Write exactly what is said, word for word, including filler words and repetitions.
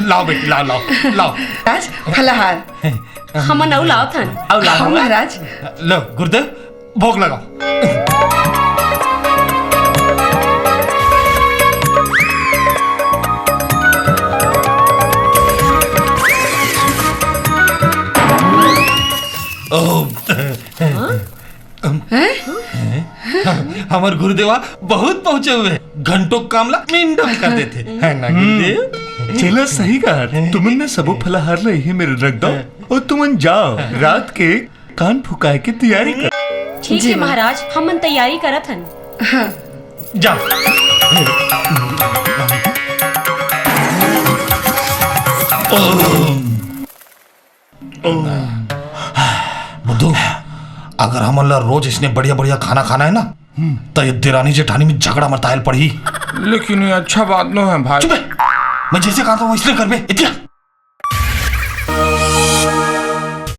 लाव बेटी, लाव, लाव, लाव। महाराज, फलाहार। हमन अउ लावथन। अउ लाव। हाँ, महाराज। लो, गुरुदेव, भोग लगाव। ओम। हमर गुरुदेवा बहुत पहुंचे हुए हैं। घंटों काम ला मिनटों में कर देथे, है ना गुरुदेव? चला, सही कहा। तुमन ने सबो फलाहार ला इही मेर रख दव अउ तुमन जाव, रात के कान फुकाय के तैयारी कर। ठीक हे महाराज, हमन तैयारी करत हन। हाँ। जा। बुद्धू, अगर हमन ला रोज इसने बढ़िया बढ़िया खाना खाना हे ना, त ये देरानी जेठानी में झगड़ा मरतायल पड़ही। लेकिन ये अच्छा बात नो हे भाई। चुप हे। मैं जैसे कहा था वो इसने करबे। इतिया।